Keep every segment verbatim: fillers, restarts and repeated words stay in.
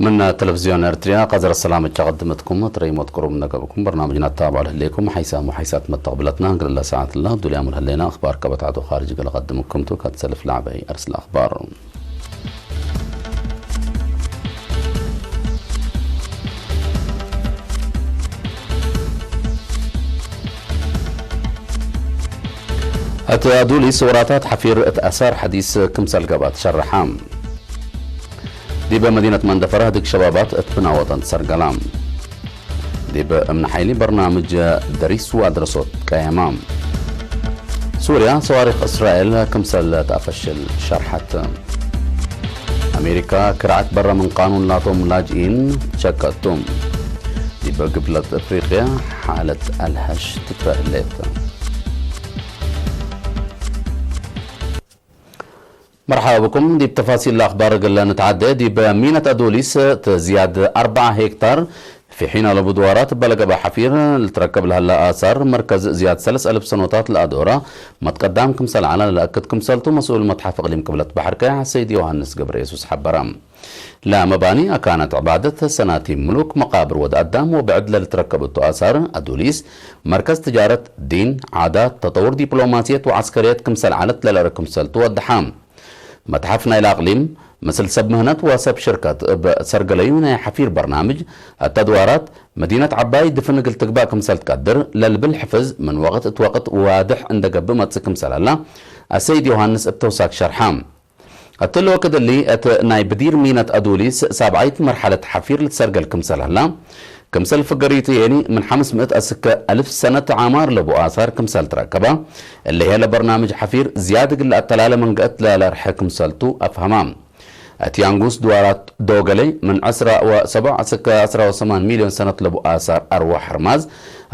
ምን ተለፍዝዮን ኤርትርያ ቀዘረ ሰላም እቻ ቀድመትኩም፣ ትረይሞት ቅሩብ ነገብኩም በርናምጅና ተታብዖ ለህሌኩም ሓይሳም ወሓይሳት መተቅብለትና፣ እግል እለ ሰዓት እለ ዱልያሙ ለህሌና አኽባር ከበታት ወኻርጅ እግል ቀድምኩም ቱ። ከትሰልፍ ለዐበይ አርስ ለአኽባር። እት አዱሊስ ወራታት ሐፊር እት አሳር ሐዲስ ክምሰል ገብአት ሸርሐ። ዲብ መዲነት መንደፈራ ህድግ ሸባባት እት ብና ወጠን ትሰርገላ። ዲብ እምነ ሐይሊ በርናምጅ ደሪስ ወአድረሶት ቀየማ። ሱርያ ሰዋሪክ እስራኤል ክምሰል ተአፈሽል ሸርሐት። አሜሪካ ክርዐት በረ ምን ቃኑን ላቶም ላጅኢን ሸቀቱ። ዲብ ግብለት እፍሪቅያ ሓለት አልሀሽ ትትበህሌት። መርሐባ ብኩም። ዲብ ተፋሲል ለአኽባር እግል ንትዓዴ፣ ዲብ ሚነት አዱሊስ እት ዝያድ አርበዕ ሄክታር ፊሒን አለቡ ድዋራት እበ ለገብአ ሐፊር ልትረከብ ለሀለ አሳር መርከዝ ዝያድ ሰለስ አልፍ ሰኖታት ለአዶረ መትቀዳም ክምሰል ዐለ ለለአክድ ክምሰልቱ መስኡል መትሐፍ እቅሊም ቅብለት በሐር ቀያሕ ሰይድ ዮሐንስ ገብረየሱስ ሐበረ። ለመባኒ አካነት ዕባደት፣ ሰናቲም ምሉክ፣ መቃብር ወድ አዳም ወብዕድ ለልትረከብ እቱ አሳር አዱሊስ፣ መርከዝ ትጃረት፣ ዲን፣ ዓዳት፣ ተጠውር ዲፕሎማስየት ወዐስከርየት ክምሰል ዐለት ለልአረ ክምሰልቱ ወደሐ። መትሐፍ ናይለ አቅሊም፣ ምስል ሰብ ምህነት ወሰብ ሽርከት እብ ሰርገለዩ ናይ ሐፊር በርናምጅ፣ እት አድዋራት መዲነት ዐባይ ድፍን እግል ትግባእ ክምሰል ትቀድር ለልብል ሕፍዝ ምን ወቅት እት ወቅት ዋድሕ እንደ ገብእ መጽእ ክምሰል ዐለ፣ አሰይድ ዮሐንስ እብ ተውሳክ ሸርሐ። እትሊ ወክድ እሊ፣ እት ናይ ብዲር ሚነት አዱሊስ ሳብዓይት መርሐለት ሐፊር ልትሰርገል ክምሰል ዐላ። ክምሰል ፍገሪቱ የኒ፣ ምን ሐምስ ምእት አስከ አልፍ ሰነት ዓማር ለቡ አሳር ክምሰል ትረከበ። እሊ ህዬ ለበርናምጅ ሐፊር ዝያድ እግል ለአተላለ መንገአት ለለርሐ ክምሰልቱ አፍሀማ። እት ያንጉስ ድዋራት ዶገሌ፣ ምን ዕስራ ወሰቡዕ አስከ ዕስራ ወሰማን ሚልዮን ሰነት ለቡ አሳር አርወሕ ሐርማዝ፣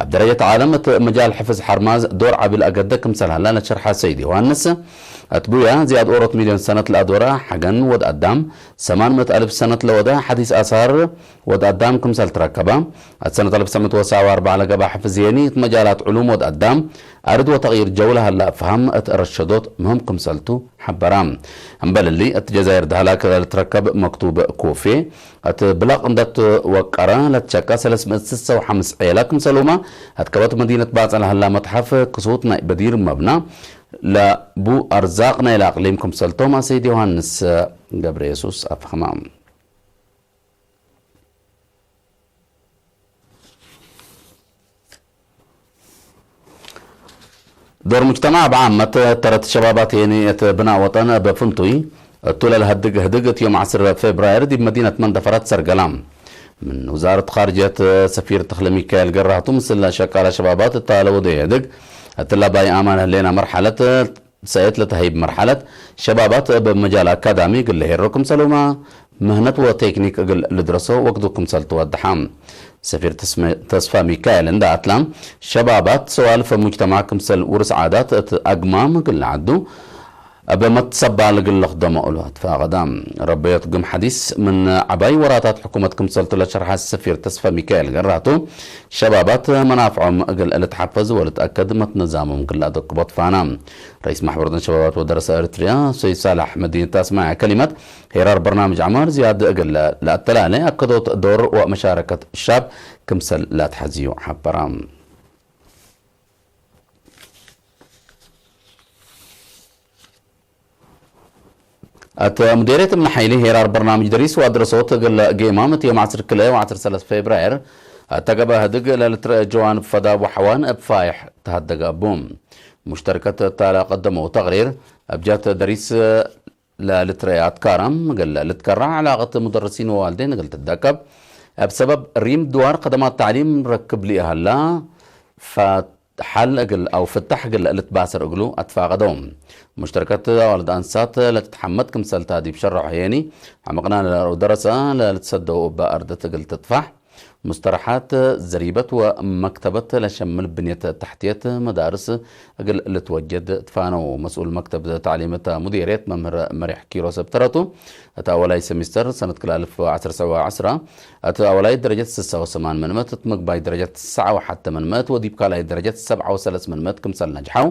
እብ ደረጀት ዓለም እት መጃል ሕፍዝ ሐርማዝ ዶር ዐቢ ለአገደ ክምሰል ሀላ ለሸርሐ ሰይድ ዮሐንስ፣ እት ቡያ ዝያድ ኦሮት ሚልዮን ሰነት ለአዶረ ሐገን ወድ አዳም፣ ሰማን ምእት አልፍ ሰነት ለወደ ሐዲስ አሳር ወድ አዳም ክምሰል ትረከበ። እት ሰነት አልፍ ትሰዕ ምእት ወሰብዓ ወአርበዕ ለገብአ ሕፍዝ የኒ እት መጃላት ዕሉም ወድ አዳም፣ አርድ ወተቅይር ጀው ለሀላ አፍሃም እት ረሸዶት ምህም ክምሰልቱ ሐበራ። እምበል እሊ፣ እት ጀዛይር ደህላክ ለልትረከብ መክቱብ ኮፌ፣ እት ብለቅ እንደ ትወቀረ ለትሸቀ ሰለስ ምእት ስሰ ወሐምስ ዔላ ክምሰሉመ፣ እት ከበት መዲነት ባጽዕ ለሀላ መትሐፍ ክሱት ናይ በዲር መብና፣ ለቡ አርዛቅ ናይለ አቅሊም ክምሰልቶም አሰይድ ዮሐንስ ገብረየሱስ አፍሀማ። ዶር ሙጅተማዕ እብ ዓመት፣ ተረት ሸባባት የኒ እት ብናእ ወጠን እብ ፍንቱይ እቱ ለልሀድግ ህድግ እት ዮም ዐስር ፌብራይር ዲብ መዲነት መንደፈራ ትሰርገላ። ምን ውዛረት ኻርጅየት ሰፊር ተኽለ ሚካኤል ገራህቱ ምስል ሸቃለ ሸባባት እታ ለወደየ ህድግ፣ እትላ ባይ አማን ህሌና መርሐለት ሰእየት ለተሀይብ መርሐለት፣ ሸባባት እብ መጃል አካዳሚ እግል ለሄሮ ክምሰሉመ፣ ምህነት ወቴክኒክ እግል ልድረሶ ወቅቱ ክምሰል ትወደሐ። ሰፊር ተስመ-፣ ተስፋ ሚካኤል እንደ አትላ፣ ሸባባት ሰዋልፈ ሙጅተማዕ ክምሰል ውርስ ዓዳት እት አግማም እግል ለዐዱ፣ እብ መትሰባል እግል ለክደሞ እሉ አትፋቀዳ። ረበዮት ግም ሐዲስ ምን ዐባይ ወራታት ሕኩመት ክምሰልቱ ለሸርሐ ሰፊር ተስፋ ሚካኤል ገራቱ፣ ሸባባት መናፍዖም እግል ልትሐፈዝ ወልትአከድ መትነዛሞም እግል ለአደቅቦ ትፋና። ረኢስ ማሕበር ወጠን ሸባባት ወደረሰ ኤሪትርያ ሰይድ ሳላሕ መዲነት አስማዕ ከሊመት፣ ሄራር በርናምጅ ዐማር ዝያድ እግል ለአተላሌ አከዶት ዶር ወመሻረከት ሻብ ክምሰል ለአትሐዝዩ ሐበራ። እት ሙዴርየት እምነ ሐይሊ ሄራር በርናምጅ ደሪስ ወአድረሶት እግል ጌማም እት ዮም ዐስር ክልኤ ወዐስር ሰለስ ፌብራይር እተ ገብአ ህድግ ለልትረአ ጀዋንብ ፈዳብ ወሐዋን እብ ፋይሕ ተሀደገ እቡ። ሙሽተርከት እተ ለቀደመው ተቅሪር፣ እብ ጀህት ደሪስ ለልትረአ አትካራም እግል ልትከረዕ፣ ዕላቀት ሙደርሲን ወዋልዴን እግል ትደቀብ፣ እብ ሰበብ ሪም ድዋር ከደማት ተዕሊም ረክብ ሊሀላ፣ ፈ-፣ ሐል እግል አው ፍታሕ እግል ልትባሰር እግሉ አትፋቀደው። ሙሽተርከት አዋልድ አንሳት ለትትሐመድ ክምሰልታ ዲብ ሸረሖ የኒ፣ ሐምቅና ለለአርኡ ደረሰ ለልትሰደው እበ አርደት እግል ትጥፋሕ፣ ሙስተረሓት፣ ዘሪበት ወመክተበት ለሸምል ብንየት ተሕትየት መዳርስ እግል ልትወጀድ ትፋነው። መስኡል መክተብ ተዕሊም እተ ሙዲርየት መምህር መሪሕ ኪሮስ እብ ተረቱ፣ እት አወላይ ሰሚስተር ሰነት ክልኤ አልፍ ወዐስር ሰብዓ ወዐስራ፣ እት አወላይ ደረጀት ስሳ ወሰማን ምን ምእት፣ እት ምግባይ ደረጀት ሰዓ ወሐተ ምን ምእት፣ ወዲብ ካልኣይ ደረጀት ሰብዓ ወሰለስ ምን ምእት ክምሰል ነጅሐው፣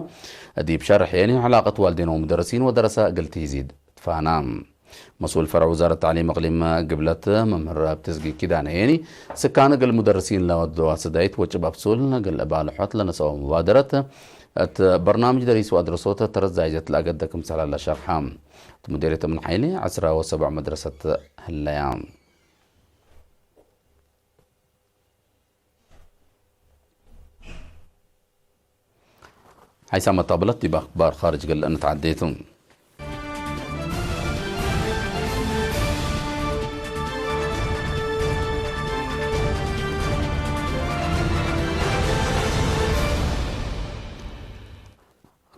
ዲብ ሸርሕ የኒ ዕላቀት ዋልዴን ወሙደርሲን ወደረሰ እግል ትሂዚድ ትፋና። መስኡል ፈርዕ ውዛረት ተዕሊም እቅሊም ግብለት መምህር አብተዝጊ ኪዳነ ሄኒ፣ ስካን እግል ሙደርሲን ለወደው አሰዳይት ወጭብ አብሱል እግል እባልሖት ለነሰአው መባደረት፣ እት በርናምጅ ደሪስ ወአድረሶት ተረዛይጀት ለአገደ ክምሰል ዐለ ሸርሐ። እት ሙዴርየት እምን ሐይሌ ዐስራ ወሰብዕ መድረሰት ህለያ። ሐይሳም መጣብለት ዲብ አክባር ካርጅ እግል እንተዓዴ ቱ።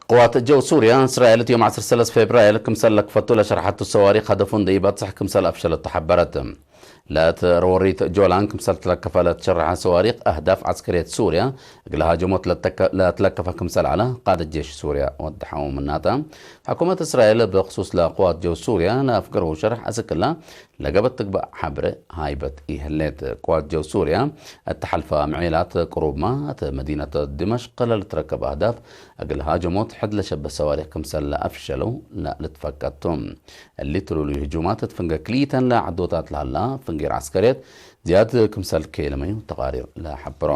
ቅዋት ጀው ሱርያ፣ እስራኤል እት ዮም ዐስር ሰለስ ፌብራይር ክምሰል ለክፈቱ ለሸርሐቱ ሰዋሪክ ሀደፉ እንዴ ኢበጽሕ ክምሰል አፍሸለቱ ሐበረት። ለእት ረወሪት ጆላን ክምሰል ትለከፈ ለትሸረሐ ሰዋሪክ አህዳፍ ዐስከርየት ሱርያ እግል ሃጀሞት ለተከ-፣ ለትለከፈ ክምሰል ዐለ ቃድት ጄሽ ሱርያ ወደሐው። ምናተ፣ ሕኩመት እስራኤል ብክሱስ ለቅዋት ጀው ሱርያ ለአፍገረው ሸርሕ አስክላ ለገበት ትግባእ ሐብሬ ሃይበት ኢህሌት። ቅዋት ጀው ሱርያ እት ሐልፈ ምዕላት ቅሩብመ እት መዲነት ዲመሽቅ ለልትረከብ አህዳፍ እግል ሃጀሞት ሕድ ለሸበህ ሰዋሪክ ክምሰል ለአፍሸለው ለልትፈቀድ ቱ። እሊ ትሉሉይ ህጁማት እት ፍንጌ ክልኢተን ለዐዶታት ለሀላ ፍንጌር ዐስከርየት ዝያድ ክምሰል ኬለመዩ ተቃሪር ለሐብሮ።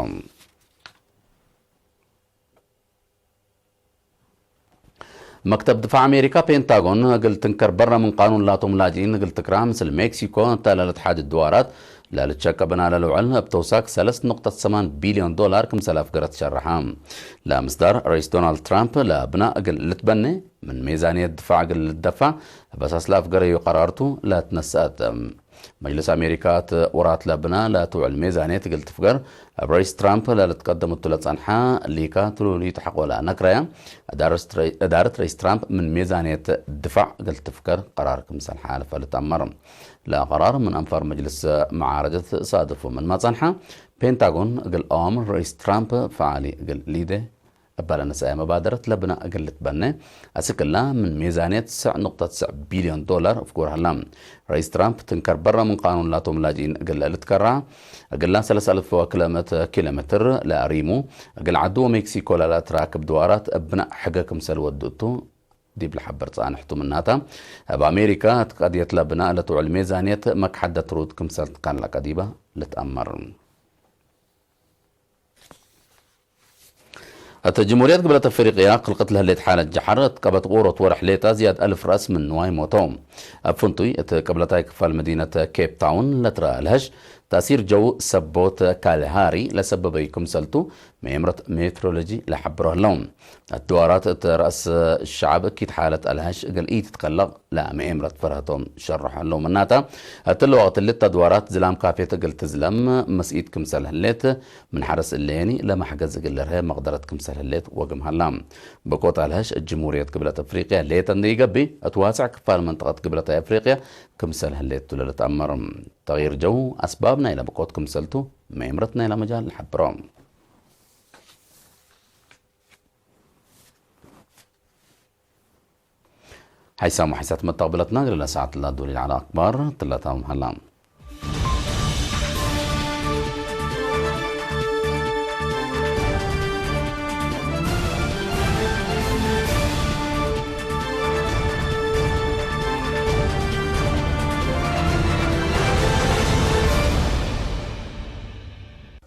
መክተብ ድፋዕ አሜሪካ ፔንታጎን እግል ትንከር በረ ምን ቃኑን ላቶም ላጅኢን እግል ትክራ ምስል ሜክሲኮ እተ ለልትሓድድ ድዋራት ለልትሸቀ ብና ለልውዕል እብ ተውሳክ ሰለስ ንቅጠት ሰማን ቢልዮን ዶላር ክምሰል አፍገረት ሸረሐ። ለምስዳር ረኢስ ዶናልድ ትራምፕ ለብና እግል ልትበኔ ምን ሜዛንየት ድፋዕ እግል ልትደፋዕ እበ አሳስ ለአፍገረዩ ቀራርቱ ለትነሰአት። መጅልስ አሜሪካ እት ወራት ለብና ለትውዕል ሜዛንየት እግል ትፍገር፣ እብ ረኢስ ትራምፕ ለልትቀደም እቱ ለጸንሐ ሊካ ትሉሉይ ተሐቆ ለአነክረየ፣ እዳረት ረኢስ ትራምፕ ምን ሜዛንየት ድፋዕ እግል ትፍገር ቀራር ክምሰል ሓለፈ ልትአመር። ለቀራር ምን አንፋር መጅልስ መዓረደት ሳድፉ ምንመ ጸንሐ፣ ፔንታጎን እግል አዋምር ረኢስ ትራምፕ ፈዓሊ እግል ሊዴ እበ ለነሰአየ መባደረት ለብና እግል ልትበኔ አስክ እላ ምን ሜዛንየት ሰዕ ንቅጠት ሰዕ ቢልዮን ዶላር እፍጉር ሀላ። ረኢስ ትራምፕ ትንከር በረ ምን ቃኑን ላቶም ላጅኢን እግል ልትከራ፣ እግላ ሰለስ አልፍ ወክልኤ ምእት ኪሎ ሜትር ለአሪሙ እግል ዐዱ ወሜክሲኮ ለለአትራክብ ድዋራት እብ ብናእ ሕገ ክምሰል ወዱ እቱ ዲብ ለሐበር ጸንሕቱ። ምናተ፣ እብ አሜሪካ እት ቀድየት ለብናእ ለትውዕል ሜዛንየት መክሐደት ሩድ ክምሰል ትካለቀ ዲበ ልትአመር። እት ጅምሁርየት ግብለት አፍሪቅያ ክልቅት ለህሌት ሓለት ጀሐር፣ እት ቀበት ቁሮት ወርሕ ሌጣ ዝያድ አልፍ ረአስ ምን ንዋይ ሞተው። እብ ፍንቱይ፣ እት ቅብለታይ ክፋል መዲነት ኬፕ ታውን ለትረአ አልሀሽ፣ ተእሲር ጀው ሰቦት ካልሃሪ ለሰበበዩ ክምሰልቱ፣ መኤምረት ሜትሮሎጂ ለሐብሮ ህለው። እት ድዋራት እት ረአስ ሸዐብ እኪት ሓለት አልሀሽ እግል ኢትትከለቅ፣ ለመኤምረት ፈርሀቶም ሸርሖ ህለው። ምናተ፣ እትለ ወቅት እሊ እተ ድዋራት ዝላም ካፌት እግል ትዝለም መስኢት ክምሰል ህሌት፣ ምን ሐርስ እሌኒ ለመሕገዝ እግል ልርሄ መቅደረት ክምሰል ህሌት ወግም ሀላ። ብቆት አልሀሽ እት ጅምሁርየት ግብለት አፍሪቅያ ሌጠ እንዴ ኢገብእ፣ እት ዋጽዕ ክፋል መንጠቀት ግብለታይ አፍሪቅያ ክምሰል ህሌት ቱ ለልትአመር። ተግይር ጀው አስባብ ናይለ ብቆት ክምሰልቱ መኤምረት ናይለ መጃል ለሐብሮ። ሐይሳም ወሐይሳት መተቅብለትና እግለ ለሰዓት ለዱሊል ዐለ አክባር ትለታም ሀላ።